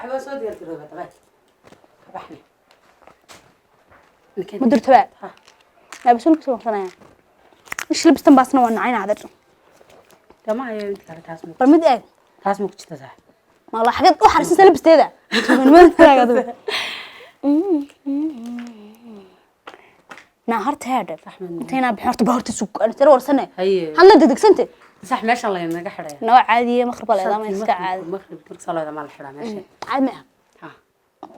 Saaxiib, waa soo diyaar garooba dabay ka baxnay. Ma durtaba naabasuulka soo maqsanaya ish labistan baasna waa nacayna adeer. Kama hayo inta kale, taas ma Bal mid eeg. Taas ma ku jirta, saaxiib? Ma la xagad u xarisansa labisteeda tuganimada naa horta heedhe intaynaa bixin horta ba horta sug aan tiro warsane. Haye. Hadla degdegsante. Sax, meeshan la naga xidhaya. Noo caadiye maqrib baa la eedaama iska caadi. Maqrib marka soo leedaa ma la xidhaa meesha. Caadi ma Ha.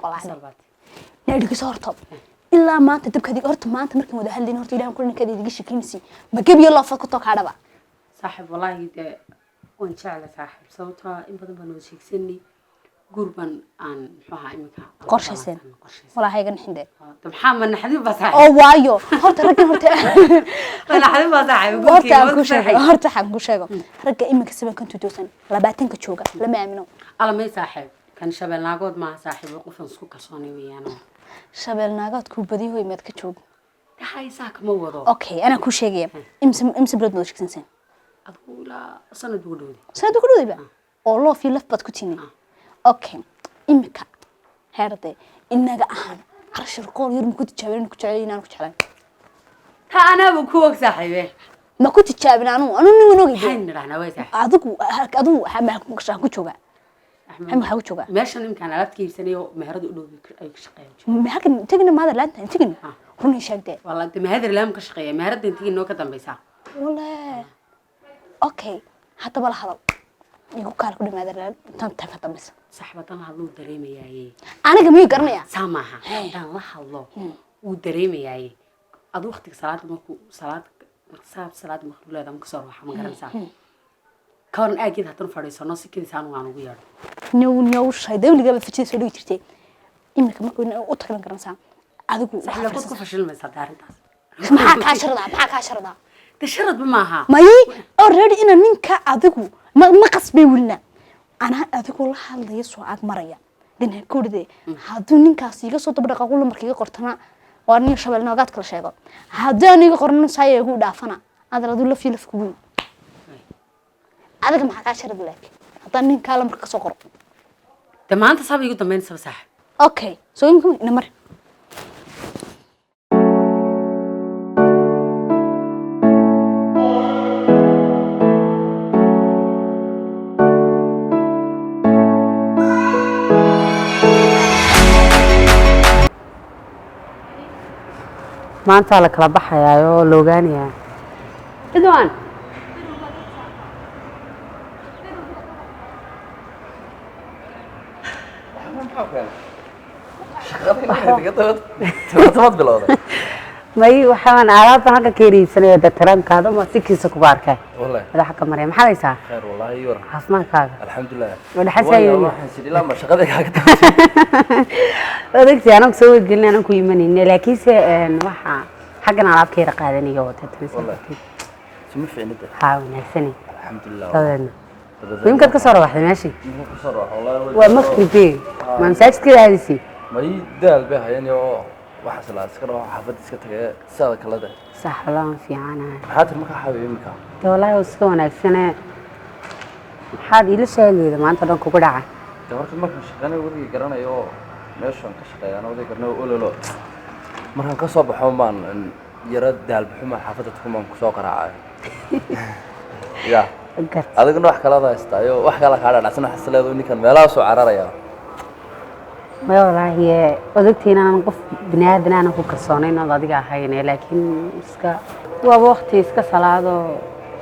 Walahi. Salbaat. Naa dhegeyso horta, ilaa maanta dabkaadi horta maanta markaan wada hadlayn horta ilaahan kulankaada idiga shekeynaysi ma gebiyo loofad ku too kaadhaba. Saaxiib, wallaahi dee waan jeclay saaxiib, sababtoo ah in badan baan wada sheegsanay, guur baan aan muxuu ahaa iminka aan ku Qorshayseen. ballansanay, qorshaysan. Walaa hayga nixinde. De maxaa ma naxdin baa saaxiib? Oo waayo horta raggan horta Ma naxdin baa saaxiib? Horta aan ku sheego, horta waxaan ku sheego, ragga iminka 7-kan 2020-ka jooga lama aamino. Ala may saaxiib, kan shabeel naagood maaha saaxiib, qofan isku kalsoonay weeyaan. Shabeel naagaad kuu badiyo hoy maad ka joog. Haysaa kama wado. Okay, anaa kuu sheegaya, imse bilood maad sheegsansan? Adigu ilaa sanad ugu dhowday. Sanad ku dhowdayba oo loof iyo laf baad ku tini. Okay, imika heerde inaga ahaan carshir qool yar ma ku tijaabin ku jecel inaan ku jeclayn? Ta anaaba ku og saaxiibe. Ma ku tijaabin anu nin waan ogay. Maxaynu nidhahnaa way saaxiib? Adigu maxaa ku joogaa, maxaa ku joogaa? Meeshan iminkaan alaabta ka iibsanayo meherada u dhow ay ka shaqeeyaan. Ma halkan tegina maada laanta tegina, run ii sheegdee. Walla de meherada laam ka shaqeeya, meherada intii noo ka dambaysaa. Wale okay, haddaba la hadal igu kaal ku dhimaada tan tan ka dambaysa. Saaxiib, haddaan la hadlo wuu dareemayaaye. Aniga miyuu garanayaa? Saa maaha, haddaan la hadlo wuu dareemayaaye. Adu waqtiga salaada markuu salaad saab salaada maqrib leeda ma kasoo ruuxa, ma garanaysaa? Ka waran aageed haddaan fadhiisano si kadiis anu aan ugu yeedho? Nyow nyow shayda weligaaba fajida soo dhigi jirtay, iminka markuu u taglan garanaysaa adigu. Saaxiib, lakood ku fashilmaysaa de arrintaas. Maxaa kaa sharadaa, maxaa kaa sharadaa? De sharadba maaha. May, already ina ninka adigu ma qasbay welina, anaa adigoo la hadlaya soo ag maraya dan ha kordhe. Hadduu ninkaas iga soo daba dhaqaaqo lambarka iga qortana waa nin shabeel noogaad kala sheego, haddii aan iga qorno saaya igu dhaafana adal aduu laf iyo laf kugu adiga. Maxaa kaa sharad laakiin haddaan ninkaa lambarka kasoo qoro? De maanta saaba igu dambaynaysaa saaxiib. Okay, soo imika ina mari. Maantaa la kala baxayaa oo la ogaanayaa Ridwan. Shaqada bilowday. May, waxaan alaabtan halka ka iibsanaya datarankaada ma sikiisa kuga arkay. Wallahi. Madaxa ka maraya, maxaad haysaa? Khayr wallahi, war. Caafimaadkaaga? Alxamdulilah. Wadaxasaayo. Waxaan sidii ilaa ma shaqada kaaga taabtay. Odagti anaan soo wargelin, anaan ku imanayna, laakiinse waxa xaggan alaab ka yara qaadanayo oo Wallahi. Suma fiicnida. Haa, wanaagsani. Alxamdulilah. Dabadeedna imkaad ka soo rawaxday meeshii? Imika ka soo rawax wallahi. Waa maqribee, ma masaajidka aadisay? May, daal bay hayeen oo waxaas la iska rawax, xaafadda iska tagay sidaada kalada. Sax, walaa fiicanahay. Maxaa tiri markaa xaawiye imika? De wallaahi waa iska wanaagsane, maxaad iila sheegayda maanta dhan kugu dhaca? De horta markaan shaqeynay wadigii garanayo oo meeshaan ka shaqeeyaan wadigii garanayo ololo, markaan ka soo baxo baan yara daal baxuma, xaafadda tukumaan kusoo qaraacay ya. Gart. Adiguna wax kalaad haystaayo, wax kala kaa dhadhacsan, waxaas leedahay ninkan meelaha soo cararaya. Maya wallaahi, odagtiin aanan qof bini aadan aanan ku kalsoonayn ood adiga ahayne, laakiin iska waaba waqti iska salaado.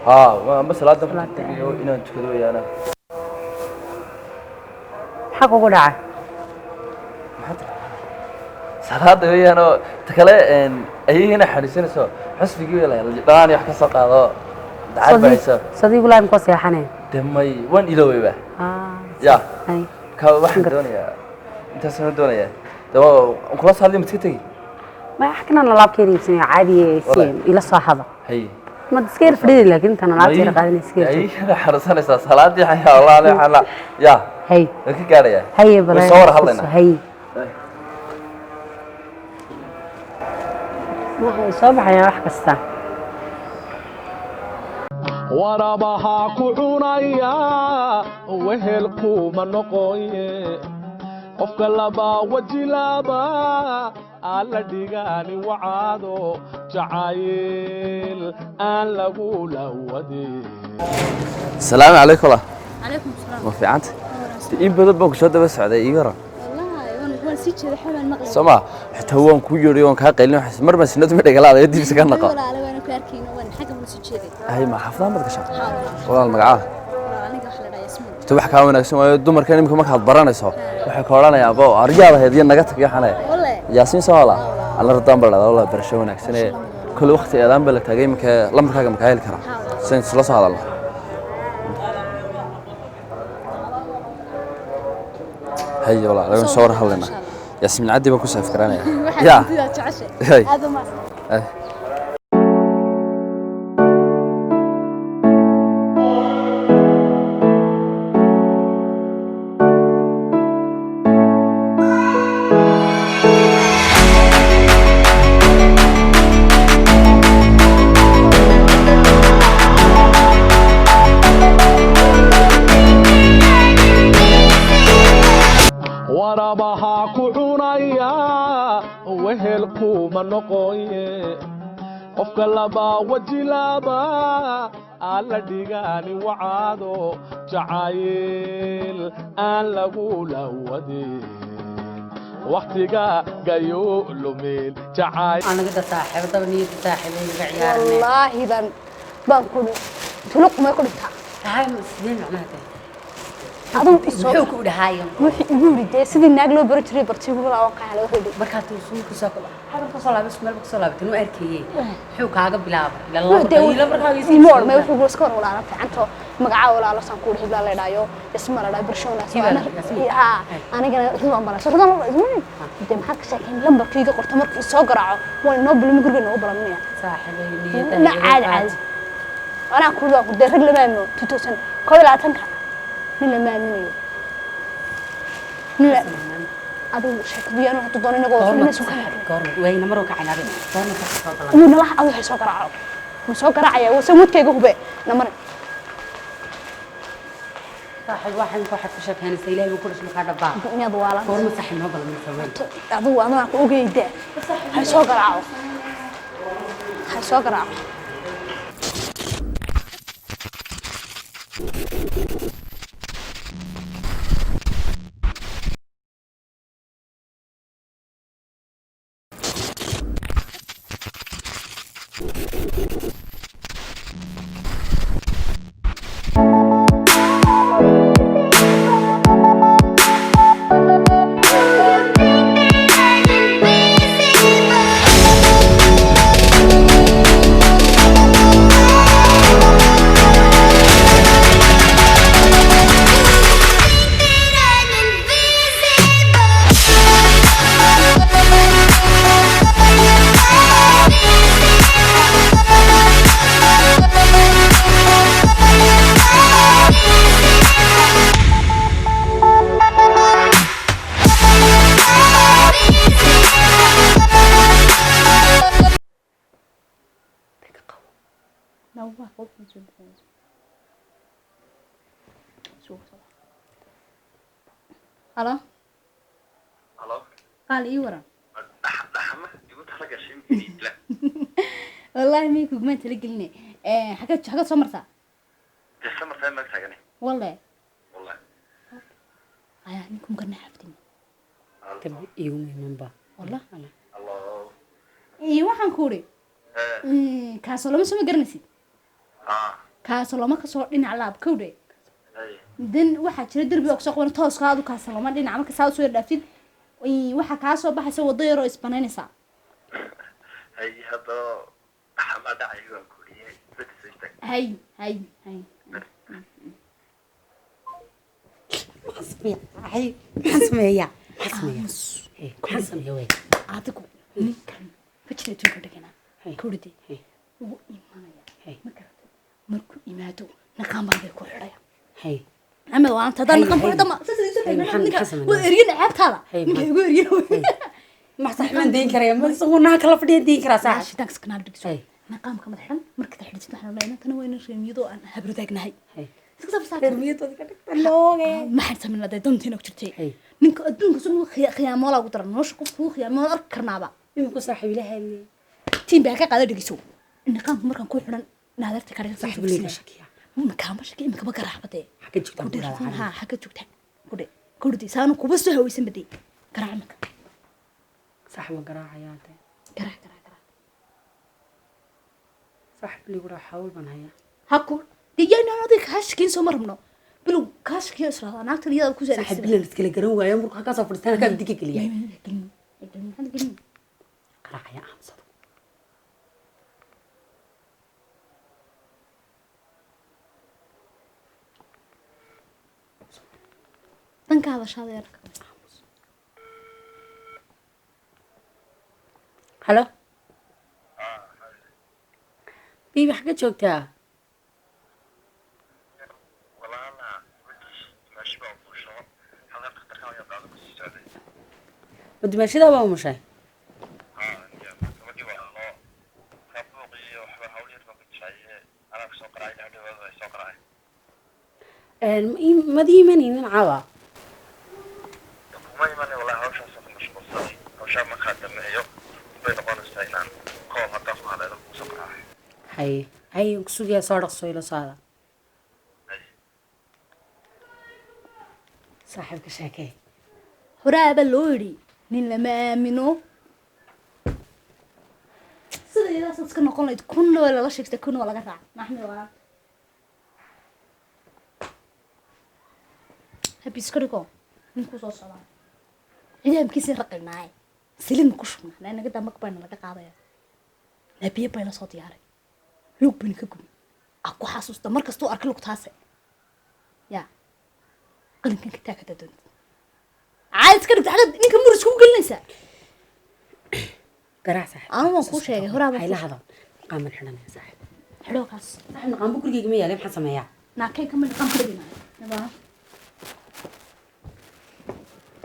Haa, ma salaada Salaada. Tagayo inaan tukado weeyaana. Maxaa kugu dhaca? Maxaa tiri? Salaada weeyaan oo ta kale ayagina xanuunsanayso xusbigii wey dhaan wax ka soo qaado dacad bahayso. Sadiigu laa imkoo seexanaya. De may, waan iloweyba ya. Hay. Ka waxaan doonayaa intaasaan doonayaa de waan kula soo hadlay, ma iska tegi? Maya, xaggan alaab ka yar iibsanaya caadi si Wallahi. Ila soo hada. Hay. Ma iska yar fadhidi, laakiin intaan alaabta yar qaadanay iska yar joog. Ayagana xanuunsanaysaa salaadii xayaa wallahi waxaan la ya. Hay. Waan ka gaarayaa. Haye. Way soo wada hadlaynaa. Hay, waxay soo baxayaan wax kasta. Warabahaa ku cunaya wehelkuuma noqoye. Qofka laba waji laba alla dhigani wacaado jacayl aan lagula wadin. Asalaamu calaykum walaal. Calaykum salaam. Ma fiicanta? In badan baan kusoo daba socday, ii waran. Wallaahi waan sii jeeday, xoogaan maqlay. Soo ma xitaa waan kuu yeedhay, waan kaa qaylin, waxaas mar baan sinadu midhagalaada dibisa ka naqo. Walaale, waan ku arkayno, waan xagga baan sii jeeday. Hay, ma xaafadaha maad gashaa walaal? Magacaa? Walaal, aniga waxa la dhahaa Yasmiin. Horta wax kaa wanaagsan waayo dumarkan imika markaad baranayso waxay ka odhanayaan abo aryaad ahayd iyo naga tag iyo xanee. Walle. Yaasiin soo wala alla radaan baa dhahdaa. Walaa, barasho wanaagsan ee kole waqti eedaan baa la taagay iminka. Lambarkaaga makaa heli karaa sian isla soo hadalno? Haye walaal, laga soo war hadlaynaa. Yaasmiin Caddi baan ku saafgaranaya ya. Sidaa jeceshay. Hay. Aad u mahadsan. Ay. Warabahaa ku cunaya wehel kuma noqoye. Qofka laba waji laba alla dhigani wacaado jacayl aan lagula wadin wakhtiga gayo lumin jacayl. Anaga da saaxiibadaba niyada saaxiibay iga ciyaarne. Wallaahi baan ku tuluq may ku dhintaa. Tahay ma sidee macnaha tahay? Adigu isoo Muxuu ku dhahaayo? Wuxuu igu yidhi dee sidii naag loo baro jiray bartay ugu walaa waan qaxay wuxuu yidhi. Markaad uu kusoo xagan kasoo laabay, meel kasoo laabatay inuu arkayay, muxuu kaaga bilaabay ila wuxuu dee ila markaa ima ormay, wuxuu igu iska hor walaala fiicanto magacaa walaalo saan ku hiblaa la dhaayo isma la dhaayo barasho wanaagsan. Hiblaa la dhahaa. Haa, anigana Ridwaan baa la soo Ridwaan isma dee maxaad ka sheekayn lambarkayga qorto markii soo garaaco waan inoo bilmi guriga inoogu balaminaya. Saaxiibay niyada. Ma caadi caadi anaa ku waa dee rag lama aamino 2021-ka nin lama aaminayo nin la adigu sheekadu yaanu haduu doono inagoo goorma nin isu kala goorma wayna maruu kacaynaabe goorma ka soo balan? Wuu nala adigu waxay soo garaaco, wuu soo garaacaya, wuu soo mudkayga hube namar. Saaxiib, waxaan waxaad ku sheekeynaysaa Ilaahay buu ku dhashay markaa dhabbaa. Miyaad waalan? Goorma saaxiib noo balaminaysa weyn? Adigu anaa ku ogeyda hay soo garaaco, hay soo garaaco. Halo. Halo. Qaal ii waran. Dhaxma igu tala gashay miila. Wallaahi miyay kugumaan talageline, xagad soo martaa? Dee samartaa maag taagane. Walle. Wallahi. Ayaa ninkum karna xaftin. Tab iigu muhiimanba. Wallah. Allo. Waxaan ku uri kaasoo lama soo ma garanaysid? Ah. Kaasoo lama kasoo dhinac laab kowdhe. Hey. Dan waxaa jira derbi oo kusoo qaban tooska adu kaasoo lama dhinac marka saa usoo yar dhaaftid, waxaa kaa soo baxaysa waddo yar oo isbanaynaysaa. Hay, hadda dhaxma dhacay waan ku dhiyay. Dad soo istaag. Hay hay hay. Maxaan sameeyaa? Maxaan sameeyaa? Maxaan sameeyaa wey? Adigu ninkan fajir adduunka dhigana Hey. kowdhe. Hey. Wuu imanaya. Hey. Ma garatay? Markuu imaado naqaan baa bay ku xidhaya. Hay. Maxamed waa anta haddaan Hey, naqaan ku hey. xidho ma sasa isu Hey, maxaan ninka ka sameynaa? waa eryan ceebtaada. Hey, ninka maxaan- igu eryan. Ma saaxiibaan deyn karaya ma isagoo naa kala fadhiya deyn karaa saaxiib. Shitaanka iskanaal dhigso. Hey. Naqaamka madax xidhan markaad xidhisid waxaan leeyahay tana waa inaan reemiyado aan habradaagnahay. Hey. Iska soo fadhiisaa. Reer miyadooda ka dhigta looge. Maxaan samaynaa dee dantiina ku jirtay. Hey. Ninka adduunka sun khiyaamoola ugu daran nolosha qof kuu khiyaamoola arki karnaaba. Iminku saaxiib ilahay. Tiin baa ka qaada dhegeyso. Niqaamka markaan ku xidhan naadarta ka dhigan. Saaxiib liiga shakiya. Kaama shaki imika ma garaacbadee. Xagga joogtaa ku dhahdaa. Ha, xagga joogtaa kudhe kudhdi saanu kuba soo hawaysan badee garaac imika. Saaxiib waan garaacayaa dee. Garaac, garaac, garaac. Saaxiib liigu dhaha xawl baan hayaa. Ha ku dee yaynaan adiga kaa shakiin soo ma rabno bilow kaa shakiyo israada naagtan iyada ku soo Saaxiib bilan iskala garan waayo markuu halkaa soo fadhiistaan kaa diga geliya. Garaacaya aamusado. Danka hadashaada yarka. Halo. Bibi xagga joogtaa? Walaala meesha baa fuusho halkan dhakhtarka ayaa qaado kusii socday. Ma dumaashadaa baa umushay? Haa, gabadhii waa loo kaabuuq iyo waxba hawl yar baan ku jiraaye anaa kusoo qaraacay hadhowaada ay soo qaraacay. Mad iimanaynin caawa. Kuma imanay wallahi, hawshaas ku mashquulsanay. Hawshaa markaa dhameeyo bay noqonaysaa inaan koob haddaan ku haleelo kusoo qaraacay. Haye haye, waan ku sugayaa, soo dhaqso ila socda. Saaxiibka sheekee. Horaaba loo yidhi nin lama aamino sida iyadaas iska noqon lahayd kunna waa lala sheegtay, kunna waa laga raaca maxmed waa habi iska dhigo ninkuu soo socdaa cidaamkiisii raqinaaye saliidna ku shubnaa naa naga damag bayna laga qaadaya naa biyo bayna soo diyaaray lug bayna ka gubin a ku xasuusta mar kastuu arka lugtaase yaa qalinkan ka taag haddaa doonta caadi iska dhigta xagga ninka muris kugu gelinaysaa. Garaac saaxiib. Anu waan kuu sheegay, horaa baan Hayla kuu hadal. Qaaman xidhanaya saaxiib. Xidhoo kaas. Saaxiib naqaanbu gurigeyga ma yaalay, maxaan sameeyaa? Naakay kama dhaqan ka dhiginayo nabaa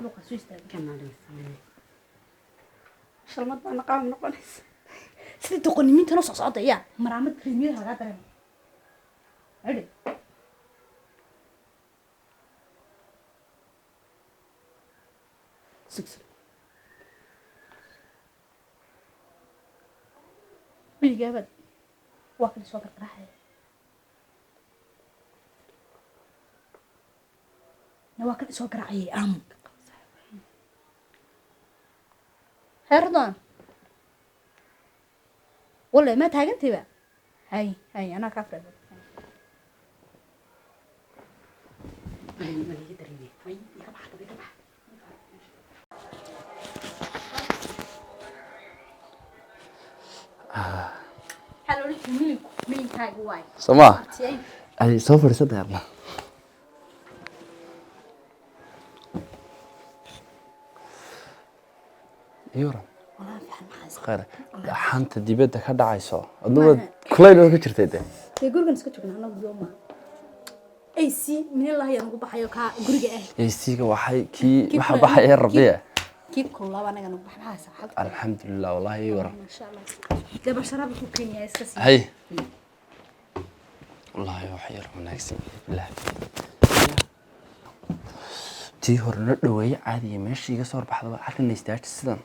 luqaas u istaagay. Kanaa laga sameeyaa. Shalmad baa naqaam noqonaysa. Sidii doqonnimiintana soo socda yaa maraamad reemiyada lagaa dareema xidhi. Sug sug. Weligaabad waa kala soo gargaraacaya na waa kan isoo garaacayay aamu heerdoon walle maa taagantayba hay hay anaa kaa fadhiya. Ma liiga dareemaya. May iga bax hadaba, iga bax. Waxaa la odhan jiray milinku milinkaaga waay. Soo maa Tiyay. Ay soo fadhiisatay adna. Yuran. Walaa fiican maxaa Khayr, xanta dibadda ka dhacayso adna waad kulayl waa ka jirtay dee. Dee gurigan iska joognaa anagu yoo maaha AC min laha yaan ugu baxayo kaa guriga ah. AC-ga waxay kii Kii waxa kuleyl- baxaya rabiya. Kii kululaaba anaga nagu bax maxaa saxad. Alxamdulilah wallahi waran. Maasha Allah dee basharaab wuxuu keenyaa iska sii. Hay wallahi wax yar wanaagsan bilah tii hore na dhaweeye caadiya meesha iga soo horbaxdaba halkan istaaji sidan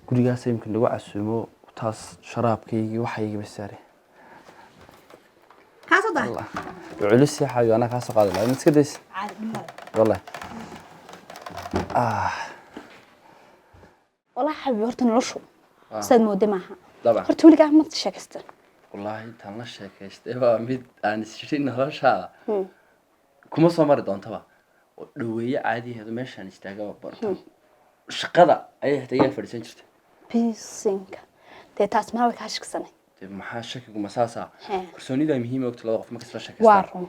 gurigaas imika nagu casuumo taas sharaabkaygii waxaygii basaare. Kaasoo daa. Allah culus xaayo anaa kaa soo qaadi lahaa ma iska days. Caadi dhimada. Wallahi ah. Walaa xabibi horta noloshu sidaad mooday maaha. Dabcan. Horta weligaa ma sheekaysta? Wallaahi intaan la sheekaystay baa mid aan isjirin noloshaada kuma soo mari doontaba oo dhaweeye caadiheedu meeshaan istaagaba barta shaqada ayay xitaa iyaa fadhiisan jirtay. Bisinka dee taas maa way kaa shiksanay. Dee maxaa shakigu masaasa? Hee. Kalsoonida muhiim ogta labada qof marka isla Waa sheekaystaan. run.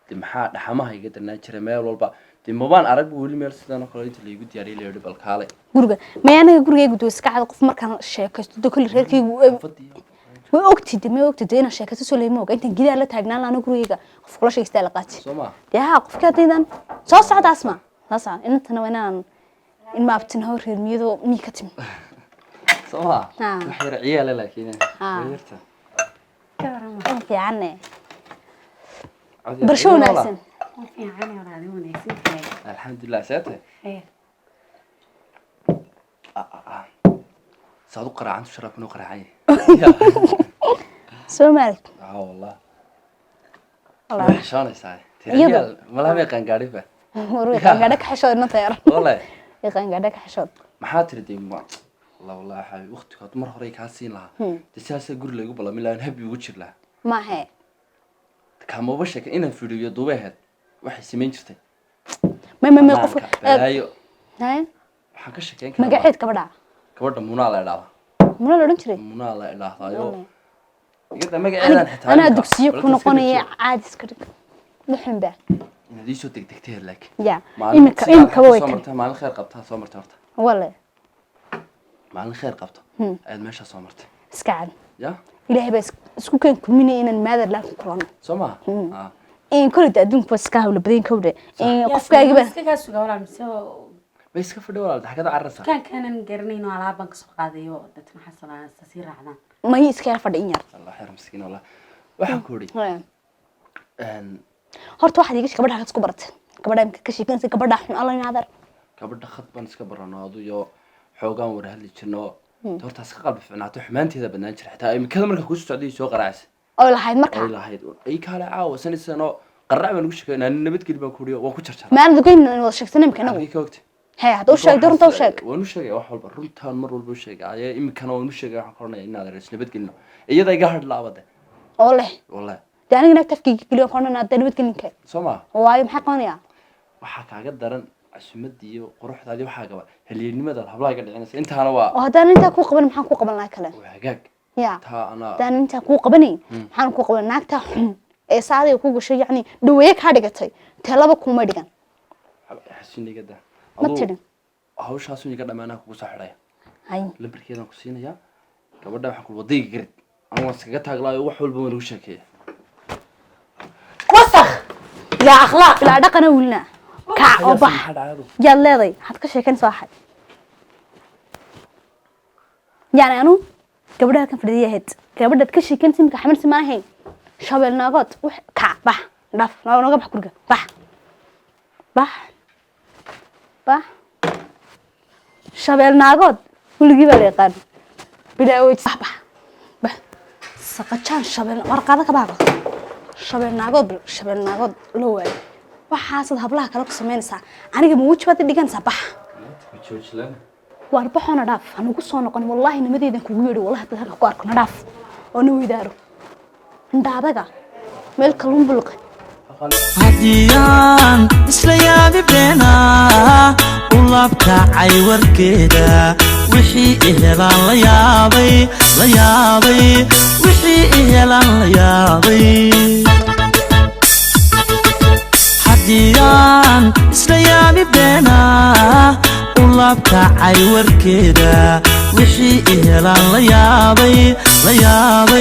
Dee maxaa dhaxamaha iga darnaa jira meel walba dee mabaan arag weli meel sidan oo kale inta laigu diyaariyay la yidhi bal kaale. Guriga may aniga gurigaygu duu iska cad qof markaan sheekaysto dee kulli reerkaygu Xaafadii way ogtid ma ogtid inaan sheekaysto soo leeyma oga intaan gidaar la taagnaan laana gurigayga qof kula sheekaystaa la qaati. Soo ma? Dee haa qofka haddaydan soo socda asma soo socda inantana waa inaan ilma abtinaho reer miyadoo mii ka timi. Soo ma? Ah. Wax yar ciyaale laakiin Ah. way yarta. Waa fiicanne. Barasho wanaagsan. Fiican walaal, wanaagsan tahay. Alxamdulilah, see tahay? Khayr. Saad u qaraacantu, sharaabkan u qaraacan yahay. Soo maalig. Ah, wallah. Wallah. Ma xishoonaysaa? Iyada. Malaha may qaangaadhinba. War way qaangaadha ka xishood inanta yar. Wallahi. Way qaangaadha ka xishood. Maxaa tiri dee? Ma wallah, wallahi xabi, waqtiga had mar horey kaa siin lahaa dee, sidaasaa guri laygu ballamin lahaa, habi ugu jir lahaa. Maahe. Kaamaba sheeka inaan fiiriyo duubay ahayd, waxay samayn jirtay. May qofka Ammaanka, balaayo. Haye. Waxaan ka sheekeyn karaa. Magaceed gabadha? Gabadha Munaa la idhaahdaa. Muna la odhan jiray? Munaa la idhaahdaayo iyada magaceedan xitaa Anaa imika. dugsiyo ku Balka iska noqonaya. dejiyo. Caadi iska dhig, dhixin ba. Inaad iisoo degdegtay laakiin Ya. maalin Imika sigaar imikaba way soo kan. martay, maalin khayr qabtaa soo martay horta. Wale. Maalin khayr qabto ayaad meeshaa soo martay. Iska cad. Ya. Ilaahay baa isku keen kulminaya inaan maadar laakin kulano. Soo maha? Ah. In koleyda adduunku waa iska hawla badan kowdhe qofkaagiba. Iska kaa sugaa walaal mise? Bay iska fadhi walaal, xagada cararsa. Dukaankaanan garanayno, alaab baan kasoo qaadayo, dadka maxaa sanaa sii raacdaan. May, iska yar fadhi in yar. Allah xeer, miskiin wallah. Waxaan ku idhi Horta waxaad iga gabadha halkaad isku baratay, gabadha imika ka sheekanaysa, gabadha xun alla inaadar. Gabadha khad baan iska barano, adu iyo xoogaan wada hadli jirno. Horta iska qalbi fiicnaato, xumaanteeda badnaan jira xitaa imikada marka kusoo socday soo qaraacsa. Oo lahayd marka. Ay lahayd ay kaale caawa sanaysanoo qaraac baan ugu sheekeynaa, nabadgeli baan ku idhi, waan ku jarjaraa. Maalin goyn wada sheegsanay imika inagu. Halkii ka ogtay? Hee, hadda u sheeg, runta u sheeg. Waan u sheegay wax walba, runtaan mar walba u sheegay. Aye, imikana waan u sheegay. Waxaan ka oranaya inaad rees nabadgelino, iyada iga hadh laabade. Oo leh. Wallahi. Dee aniga naagta afkayga geliyo ku odhanaa dee nabadgelinka. Soo maa? Waayo, maxay qabanayaa? Waxaa kaaga daran casumadii iyo quruxdaadii, waxaa gaba halyeennimadaad hablaha iga dhicinaysa intaana waa. Oo haddaan intaa kuu qaban, maxaan kuu qaban lahaa kale? Waa hagaag. Ya. Taa anaa. Haddaan intaa kuu qabanayn, maxaan kuu qaban? Naagtaa xun ee saadiga ku gashay, yacni dhaweeye kaa dhigatay, tee laba kuma dhigan. Xasin iga daa. Ma tidhin. Hawshaasun iga dhamaanaa kugu soo xidhaya. Hay. Lambarkeedaan ku siinayaa gabadha. Waxaan ku wadayga garid anigu waan iskaga taaglaayo, wax walba waan ugu sheekeeya. Wasakh yaa akhlaaq. Bilaa dhaqana welina, kac oo bax. Maxaa dhacay adigu? Yaad leeday, waxaad ka sheekanaysaa waxay yani anu gabadha halkan fadhiya ahayd, gabadhaad ka sheekanaysa imika xamarsi ma ahayn. Shabeel naagood wax, kac, bax, dhaf, nooga bax guriga, bax, bax, bax. Shabeel naagood weligii baa la yaqaan bilaa weji. Bax, bax, bax, saqajaan shabeel warqaado ka baaqo. Shabeel naagood, shabeel naagood loo waayo. Waxaasaad hablaha kale ku samaynaysaa, aniga ma weji baad i dhiganaysaa? Bax. Joojlaan. Waar baxoona dhaaf, hanugu soo noqon. Wallaahi nimadeedan kugu yeedhi, wallahi haddaad halka ku arko na dhaaf oo na weydaaro indha adaga meel kalluun bulqe. Haddii aan isla yaabi beenaa u laabkacay warkeeda, wixii ihelaan la yaabay, la yaabay, wixii ihelaan la yaabay. Haddii aan isla yaabi beenaa u laabkacay warkeeda, wixii ihelaan la yaabay, la yaabay.